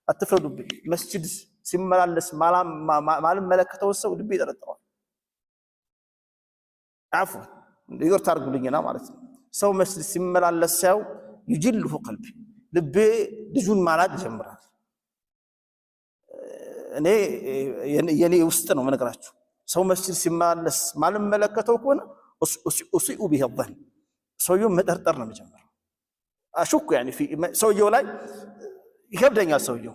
አትፍረዱብኝ። መስጂድ ሲመላለስ ማልመለከተው ሰው ልቤ ይጠረጥረዋል። عفوا ይቅርታ አድርጉልኝና ማለት ነው። ሰው መስጂድ ሲመላለስ ሳየው يجله قلبي፣ ልቤ ልጁን ማላቅ ይጀምራል። እኔ የኔ ውስጥ ነው የምነግራችሁ። ሰው መስጂድ ሲመላለስ ማልመለከተው ከሆነ أسيء به الظن፣ ሰውየው መጠርጠር ነው የምጀምረው። أشك يعني ሰውየው ላይ ይከብደኛል። ሰውየው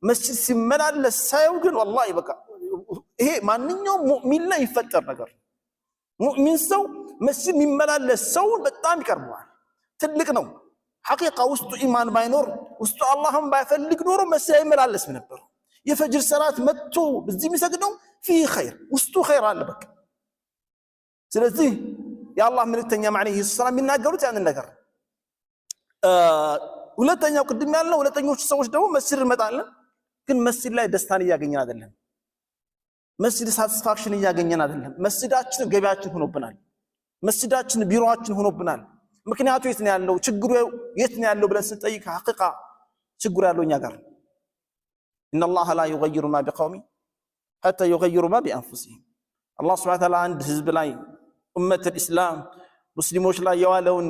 መስጂድ ሲመላለስ ሳየው ግን والله በቃ ይሄ ማንኛውም ሙእሚን ላይ ይፈጠር ነገር። ሙእሚን ሰው መስጂድ የሚመላለስ ሰው በጣም ይቀርበዋል። ትልቅ ነው حقيقة። ውስጡ ኢማን ባይኖር፣ ውስጡ አላህም ባይፈልግ ኖሮ መስጂድ አይመላለስም ነበር። የፈጅር ሰላት መጥቶ እዚህ የሚሰግደው فيه خير፣ ውስጡ ኸይር አለ በቃ። ስለዚህ የአላህ መልእክተኛ عليه السلام የሚናገሩት ያንን ነገር። ሁለተኛው ቅድም ያልነው ሁለተኞቹ ሰዎች ደግሞ መስጂድ እንመጣለን፣ ግን መስጂድ ላይ ደስታን እያገኘን አይደለም። መስጂድ satisfaction እያገኘን አይደለም። መስጂዳችን ገበያችን ሆኖብናል። መስጂዳችን ቢሮአችን ሆኖብናል። ምክንያቱ የት ነው ያለው? ችግሩ የት ነው ያለው ብለን ስንጠይቅ حقيقة ችግሩ ያለው እኛ ጋር። إن الله لا يغير ما بقوم حتى يغيروا ما بأنفسهم። አላህ سبحانه وتعالى አንድ ህዝብ ላይ፣ أمة الإسلام ሙስሊሞች ላይ የዋለውን